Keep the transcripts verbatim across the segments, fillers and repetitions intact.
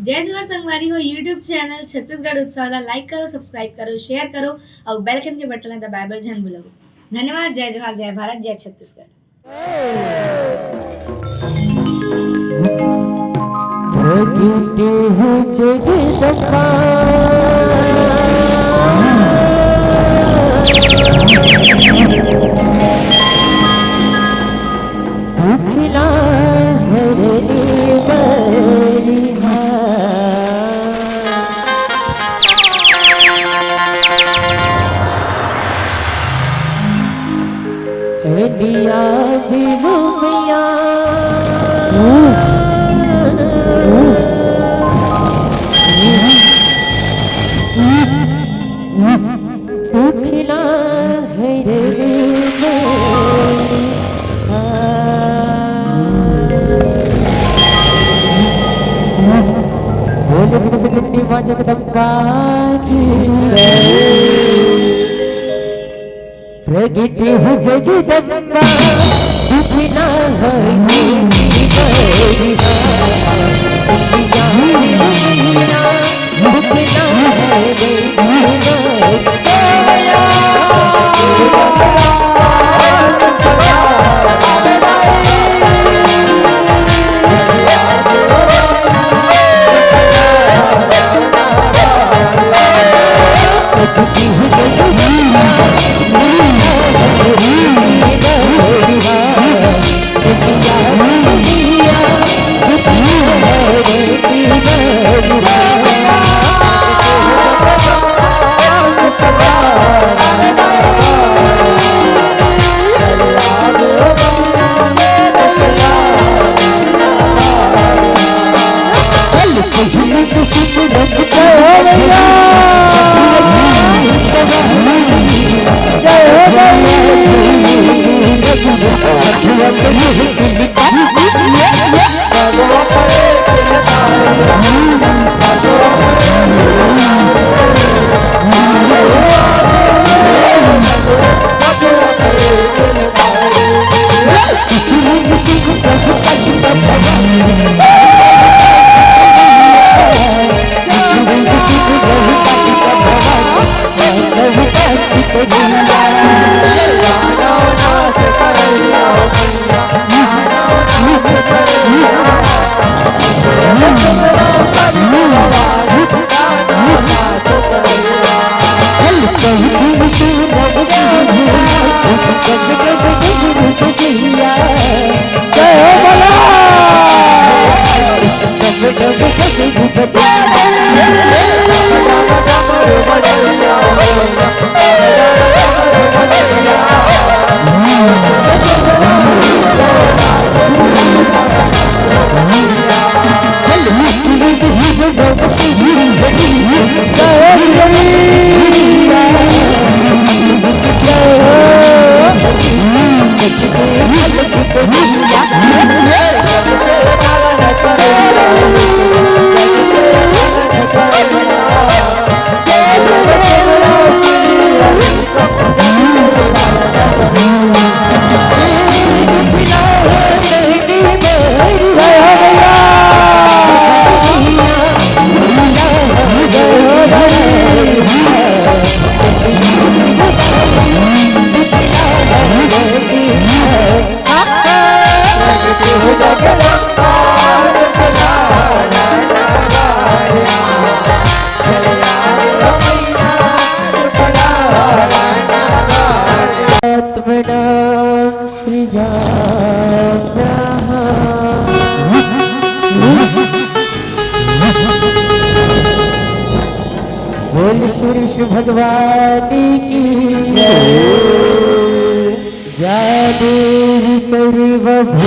जय जोहार संगवारी हो, YouTube चैनल छत्तीसगढ़ उत्सव ला like करो, subscribe करो, share करो अउ bell icon के बटन ला दबाए बर झन भूलव। धन्यवाद। जय जोहार, जय भारत, जय छत्तीसगढ़। प्रगट हो जगदम्बा, दुख ला हरने बलिहार। चंडिया बिनु मैया। दुख ला हरने बलिहार। बोल जगत जननी माँ जगदम्बा की जय। प्रगट हो जगदम्बा, दुख ना हरने बलिहार। दुख ना हरने बलिहार। बोल श्री विष्णु भगवान की जय। या देवी सर्वभूतेषु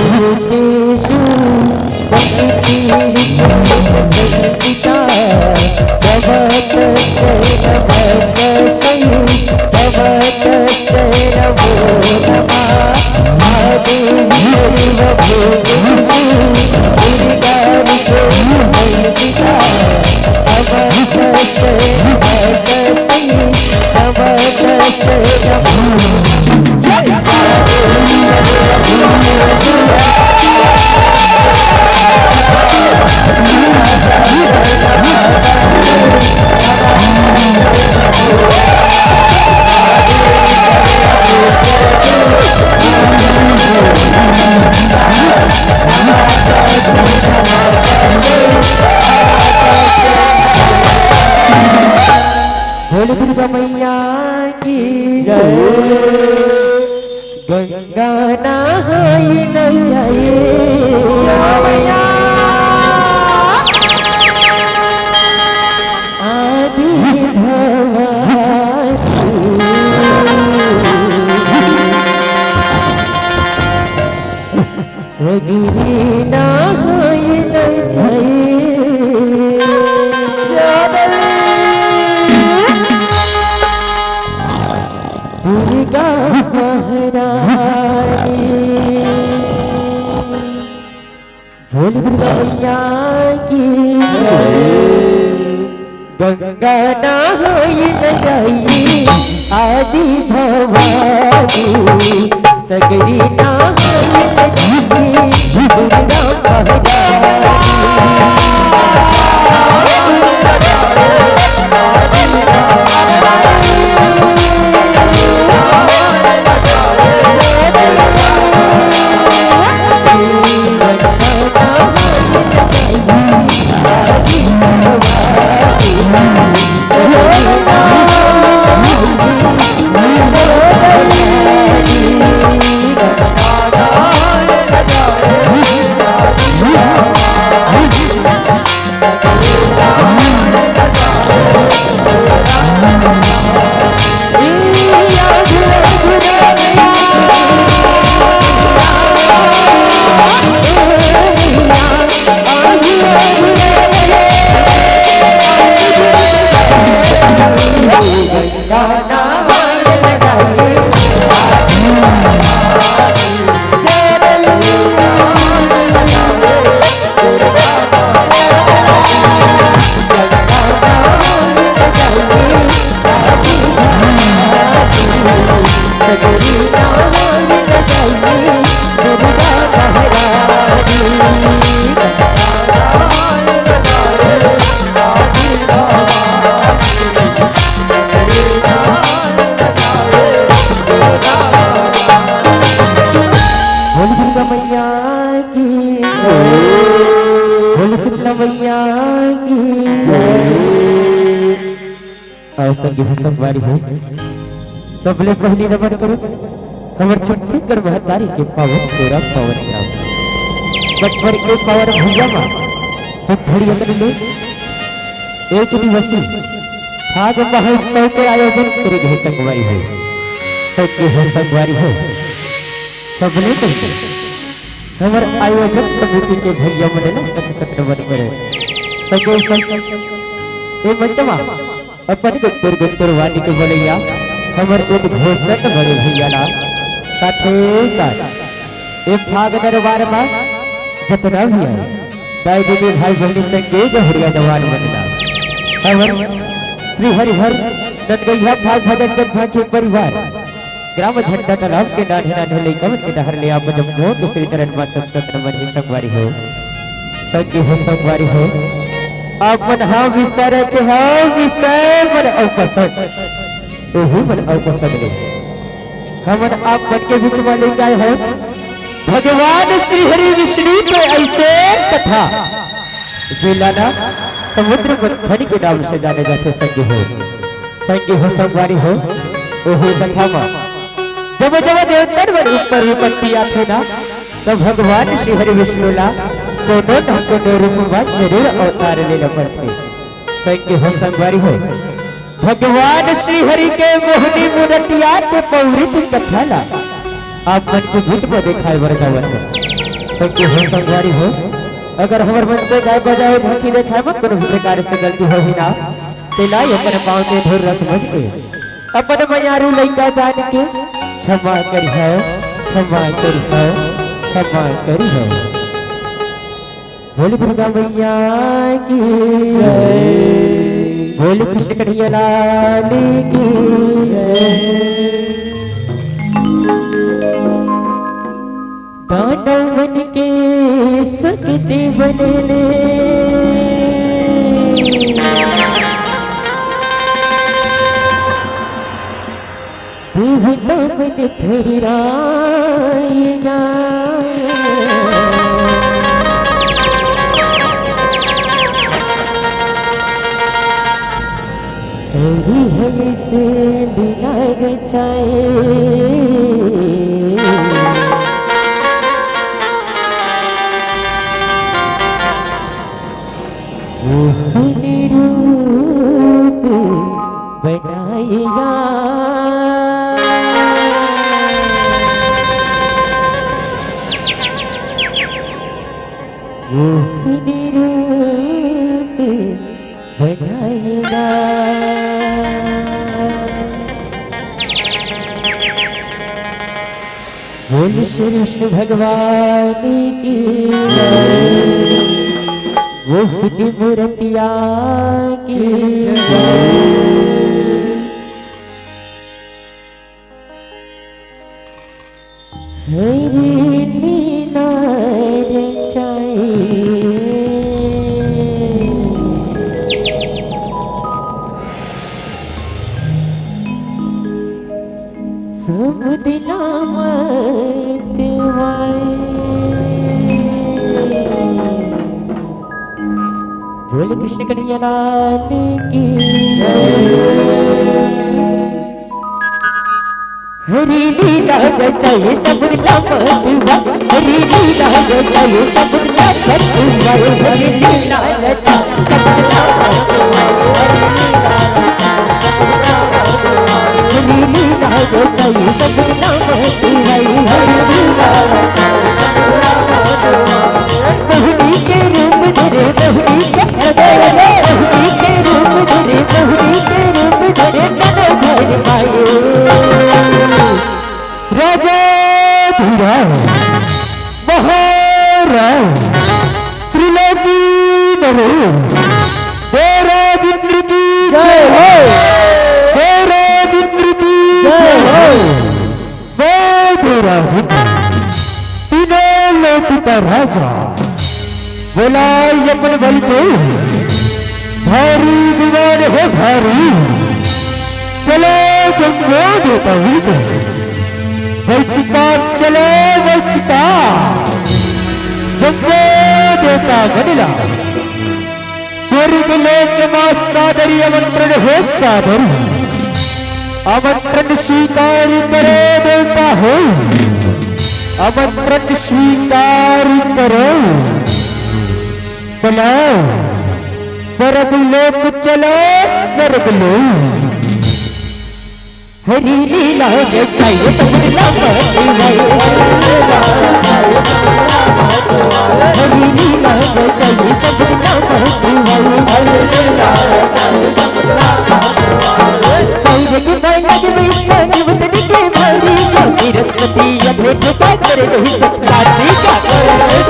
संकीर्तनसंस्थिता। तव तच्चरणमर्चये, तव तच्चरणमो नमः। या देवी सर्वभूतेषु दुर्गारूपेण संस्थिता। तव तच्चरणमर्चये, तव तच्चरणमो दुर्गा महारानी, बोल दुर्गा मैया की। गंगा नहाई न जाई आदि भवानी, सगरी नहाई न जाई दुर्गा महारानी। बोल दुर्गा मैया की जय। बोल शीतला मैया की जय। अउ संगी हो, संगवारी हो, सबले पहिली नमन करो हमर छत्तीसगढ़ महतारी के पावन तेरा पावन ग्राम बटवर के पावन भुइयां मा सब घड़ी अकन ले एक दिवसीय फाग महोत्सव के आयोजन करे गए संगवारी हो। संगी हो, संगवारी हो, सबले पहिले हमर आयोजक समिति के भइया मन ला सत सत नमन करे। संगे संग ए मंच मा अपन गुंटुर गुंटुर वाणी के बोलैया हमर उद्घोषक बड़े भइया ला, साथे साथ ए फाग दरबार मा जतना भी आए, दाई दीदी भाई बहिनी संगे गहरिया जवान मन ला, हमर श्री हरिहर नंदगैया फाग भजन जब झांकी परिवार ग्राम झंडा तालाब के नान्हे नान्हे लइका मन के डहर ले आप जब मोर के श्री चरण मा सत सत नमन हे संगवारी हो। संगी हो, संगवारी हो, आप मन हा विस्तार के हा विस्तार मन अउ पसंद, ओही मन अउ पसंद ले हमन आप मन के बीच मा लेके आए हन भगवान श्री हरि विष्णु के ऐसे कथा, जेला ना समुद्र मंथन के नाम से जाने जाथे संगी हो। संगी हो, संगवारी हो, ओही कथा मा जब जब देवतन मन ऊपर विपत्ति आथे ना, तब भगवान श्री हरि विष्णु ला कोनो न कोनो रूप मा जरूर अवतार लेना पड़थे। संगी हो, संगवारी हो, भगवान श्री हरि के मोहनी मूरतिया के पौरित कथा ला आप मन के बीच मा देखाए बर जावत हे। संगी हो, संगवारी हो, अगर हमर मन से गाय बजाए, झांकी देखाए मा कोनो भी प्रकार से गलती होही ना, तेला अपन पाँव के धूर ला समझ के, अपन मयारू लइका जान के क्षमा करिहव, क्षमा करिहव, क्षमा करिहव। बोल दुर्गा मैया की जय। बोल कृष्ण कन्हैया लाल की जय। दानव मन के सकते बनले, देवता मन ठहराइना। हरि हरि से बिना रचाए। मोहन रूप बनाइया। मोहिनी रूप बनाएगा। बोल श्री विष्णु भगवान की जय। मोहिनी मूर्तिया की जय। हरी लीला रचाई। समुदिना मत वाए। बोल कृष्ण कन्हैया लाल की जय। हरी लीला रचाई सबुर का मधुआ, हरी लीला रचाई सबुर का मधुआ, हरी लीला रचाई सबुर का मधुआ, हरी लीला रचाई सबुर का मधुआ, हरी लीला रचाई बहुरी के रूप धरे, बहुरी के, बहुरी के रूप धरे, बहुरी के रूप धरे, तन भर पाए। राजा धीराज, महाराज त्रिलोकी नरेश, देवराज इंद्र की जय हो। देवराज इंद्र की जय हो। मैं देवराज इंद्र, तीनों लोक का राजा, बोलाई अपन बल के, भारी विमान है भारी, चलो जम्बो देवता इंद्र, वैचिका चलो वैचिका, जम्बो देवता गणला। स्वर्ग लोक मा सादरी आमंत्रण हे सादरी। आमंत्रण स्वीकार करो देवता हो। आमंत्रण स्वीकार करो। चलो स्वर्ग लोक चलो स्वर्ग लोक। हरी लीला रचाई सबुर का मधुआ। हरी लीला रचाई सबुर का मधुआ। सौरभ मानस में पंचवत के मारी का, बृहस्पति अभेद का कर रही सत्ता का।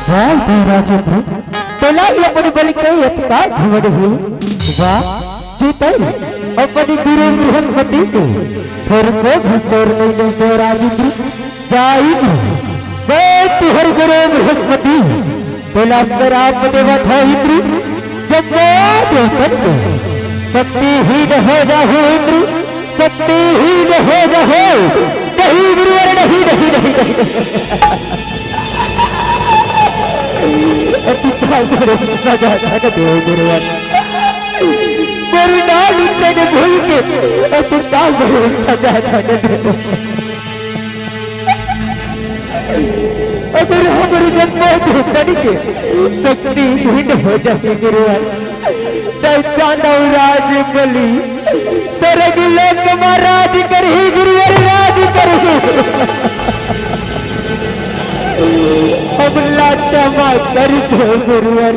वाह, वाह, राजेंद्र, तोला ही अपन बल के अतका घमंड हे। वाह, जीतई अपन गुरु बृहस्पति के थोरको भी सोर नइ दे तो राजेंद्र, जाई मैं तुहर गुरु बृहस्पति, तोला श्राप देवत हो इंद्र, जब मैं देवतन के शक्तिहीन हो जाहूं इंद्र, शक्तिहीन हो जाहूं। नहीं गुरुवर, नहीं, नहीं, नहीं, नहीं। अति साधारण सजा धन दे गुरुवर। मोर नाम तन भूल के अति साधारण सजा धन दे। अगर हमर जन्मो धन के शक्तिहीन हो जाए गुरुवर, तब दानव राज बलि सरग लोक मा राज करही गुरुवर, राज करही। हमला क्षमा कर दो गुरुवर,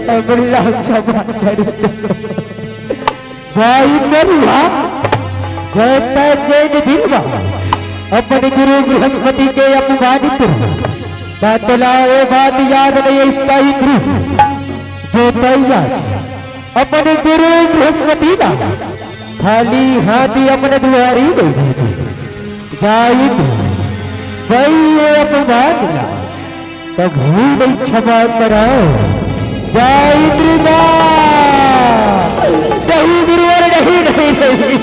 हमला क्षमा कर दो। भाई नरुआ, जय तै जय निधिरवा, अपन गुरु बृहस्पति के अपमानित, का तोला ए बात याद नहीं इसका इंद्र, जो तै आज अपन गुरु बृहस्पति ला खाली हाथी अपन दुआरी नहीं भेजे। जाई तू, भाई ये अपमान ला कभू नहीं क्षमा कराओ। जाई तू ना। नहीं गुरुवर, नहीं, नहीं, नहीं।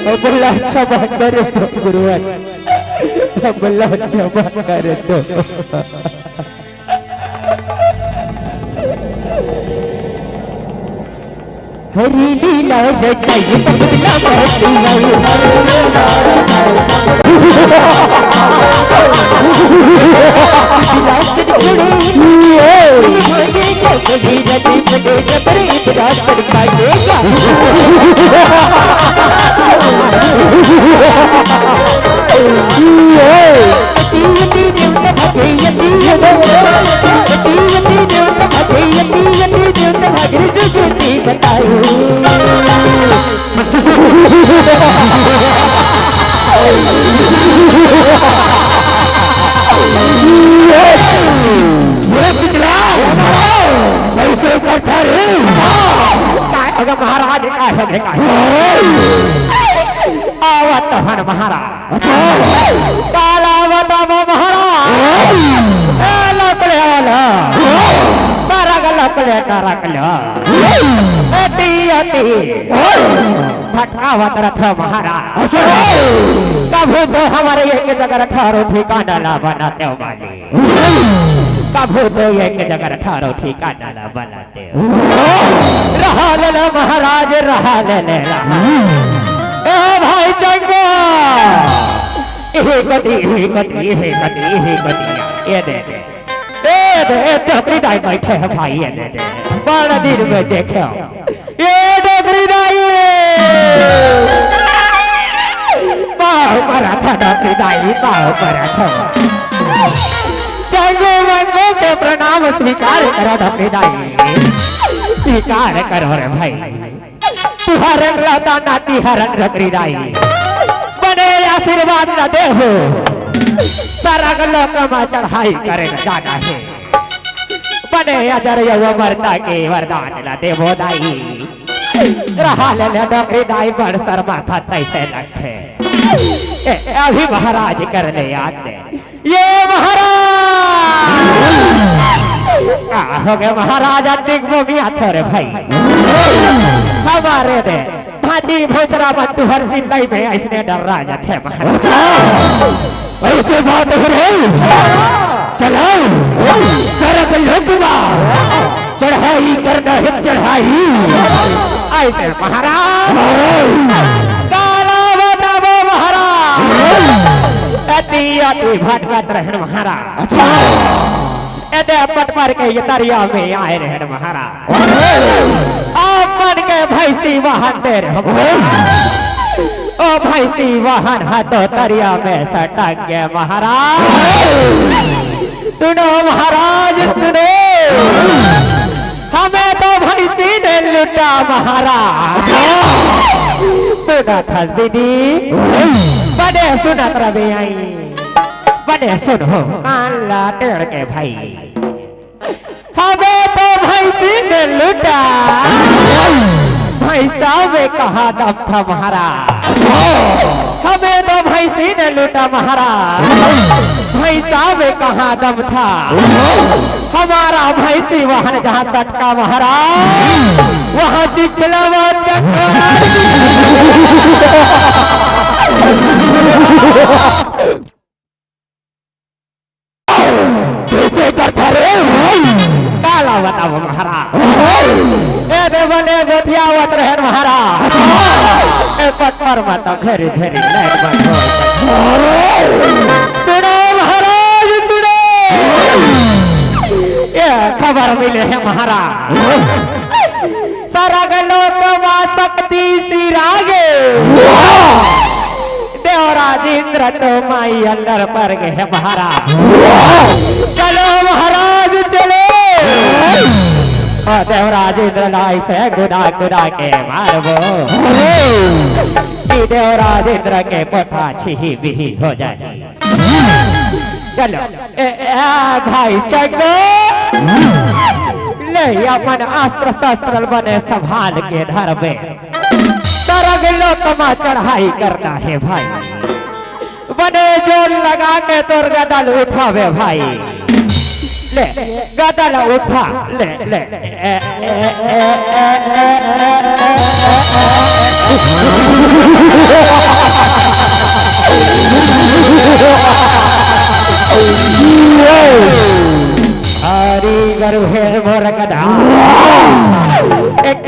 हमला क्षमा कर दो गुरुवर, हमला क्षमा कर दो। हरी लीला रचाई सतगुरु नाम हरी लीला। अरे पिछला, कैसे करता रे? काय होगे महाराज, काय होगे, काय होगे? आवत हन महाराज। अच्छा। काला बताबो महाराज। ए लोकले वाला। सरग लोकले नरक लो। ए दियती। भटकावत रथ महाराज। अच्छा। कभू तो हमर एक जगह ठहरो ठिकाना ला बनाते हो मालिक। कभू तो एक जगह ठहरो ठिकाना ला बनाते हो। रहा ले ले महाराज, रहा ले ले, रहा। ए भाई चंगो। ए कति, ए कति, ए कति, ए कति। ये दे दे। ए दे, ए डोकरी दाई बैठे हैं भाई, ये दे दे। बड़ा दिन में देखे हो। ये डोकरी दाई। पाँव परा था डोकरी दाई, पाँव परा था। चंगो मंगो के प्रणाम स्वीकार करो डोकरी दाई। स्वीकार करो रे भाई। तुहरन रहता ना तिहरन डोकरी दाई। बने आशीर्वाद न देहू। सरग लोक मा चढ़ाई करे न जाना हे। बने अजर यव अमरता के वरदान ला देबो दाई। रहा ले ले डोकरी दाई, बड़ शर्मा था तैसे लगथे। ए, अभी महाराज कर ले याद दे। ये महाराज! का होगे महाराज, अतिक बोमिया थोरे भाई। हमरे दे, भाजी भोजरा बा तुहर चिल्लाई में अइसने डर्रा जाथे महाराज। अच्छा, ऐसे बात हो रही। चलाओ, सरग लोक मा चढ़ाई करना है, चढ़ाई। ऐसे महाराज। महाराज। काला बताबो महाराज। अति, अति भटकत रहन महाराज। अच्छा। एदे पटपर के ये तरिया में आए रहन महाराज। अपन के भैंसी वाहन दे रहे। ओ भैंसी वाहन हा तो तरिया में सटक गए महाराज। सुनो महाराज, सुनो। हमें तो भैंसी ने लूटा महाराज। सुनत हस दीदी, बड़े सुनत रबे आई, बड़े सुनो कान ला टेढ़ के भाई। हमें तो भैंसी ने लूटा, भैंसा में कहा दम था महाराज। हमें तो भैंसी ने लूटा महाराज, भैंसा में कहाँ दम था। हमारा भैंसी वाहन जहाँ सटका महाराज, वहाँ चिपलावा टकरा। कैसे करता रे भाई? काला बताओ महाराज। ए देवने गोठियावत रहन महाराज। ए पटपर मत घेरी घेरी लाइन बंद हो। सुनो महाराज, सुनो। ये खबर मिले है महाराज। सरग लोक मा शक्ति सिरागे। देवराज इंद्र तो माई अंदर पर गए महाराज। चलो महाराज चलो। और देवराज इंद्र लाई से गुदा गुदा के मारबो। कि देवराज इंद्र के कोठा छिही बिही हो जाए। चलो। ए, ए, भाई चंगो, ले अपन अस्त्र शस्त्र बने संभाल के धरबे। सरग लोक मा चढ़ाई करना है भाई। बने जोर लगा के तोर गदल उठावे भाई। ले, गदल उठा, ले, ले। ए, ए, ए, ए, ए, ए, ए, ए। हरी गरु हे मोर गधा। एक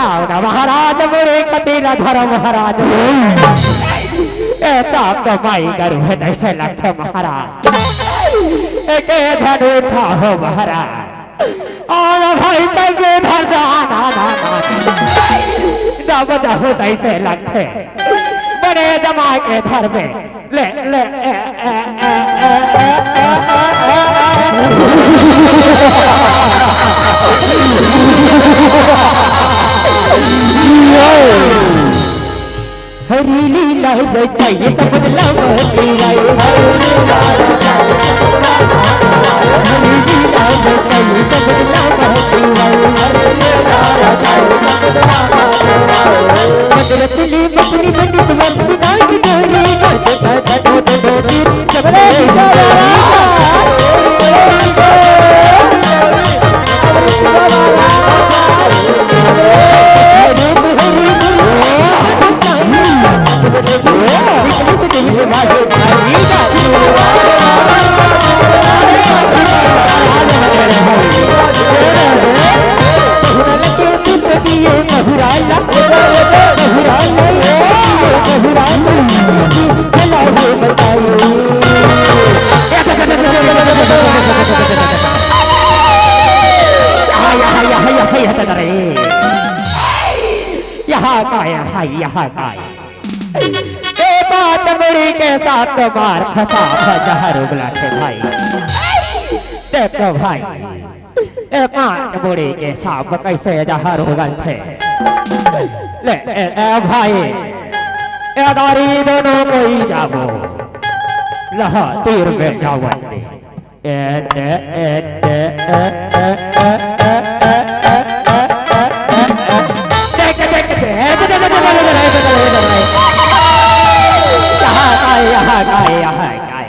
आओ ना महाराज, मोरे कति ला धरो महाराज। ए सांप तो माई गरु हे तइसे लगथे महाराज। एके झन उठा हो महाराज। अरे भाई, चल के धर दे, आ, ना, ना, ना, ना। जब जहू तइसे लगथे। बने जमा के धर में। ले, ले, ए, ए, ए। हरी लीला रचाई सबद लावा पीवाई। हरी लीला रचाई सबद लावा पीवाई। मगरचली मगनी मनी समझ बिना बिना रे। यहाँ का है भाई, यहाँ का है? ए पांच मुड़ी के साथ तो मार खसा जहर उगला थे भाई। देखो भाई, ए पांच मुड़ी के सांप कइसे जहर उगलथे। ले, ए, ए भाई, ए दारी दोनों कोई जाबो। लहा तीर में जावन दे। ए, ए, ए, ए, ए, ए, ए, ए, ए, ए, ए, ए, ए, ए, ए, ए, देख, देख, देख, ए, देख, देख, देख, देख, देख, देख, देख, देख, देख। यहाँ का है, यहाँ का है, यहाँ का है।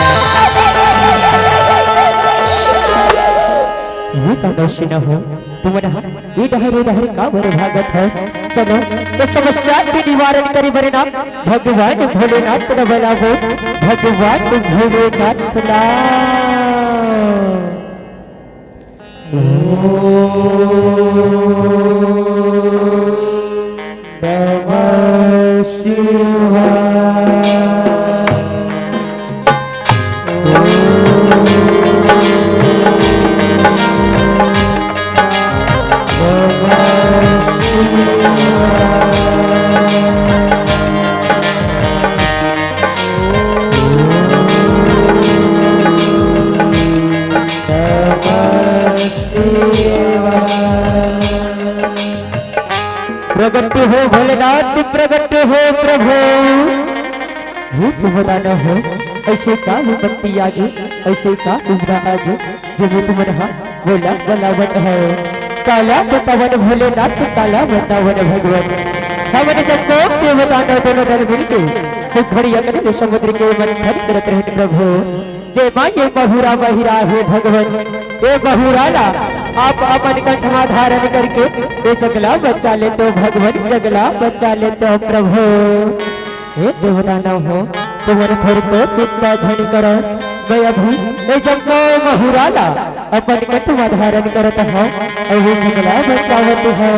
ये का नौसेना हो, तुमन ह ए डहर, ए डहर काबर भागत हव? चलो, ये समस्या के निवारण करे बर ना भगवान भोलेनाथ ला बलावो, भगवान भोलेनाथ ला। ओम नमः शिवाय। प्रगट हो भोलेनाथ, प्रगट हो प्रभु। हे देवदानव हो, अइसे का विपत्ति आगे, अइसे का उबरा आगे, जेमे तुमन हा मोला बलावत हव। काला बतावन भोलेनाथ, काला बतावन भगवान। हमन जब को देवदानव दोनों दल मिलके सुघड़िया कने समुद्र के मंथन करत रहे प्रभु। जेमा ये बहुरा बहिरा हे भगवान, ये बहुरा ला आप अपन कंठ मा धारण करके ये जगला बचा लेतो भगवान, जगला बचा लेतो प्रभु। हे देवदानव हो, तुमन थोड़ी तो चिंता झन करो, मैं अभी ये जम्मो बहुरा ला अपन कंठ मा धारण करत हव, अउ ये जगला बचावत हव।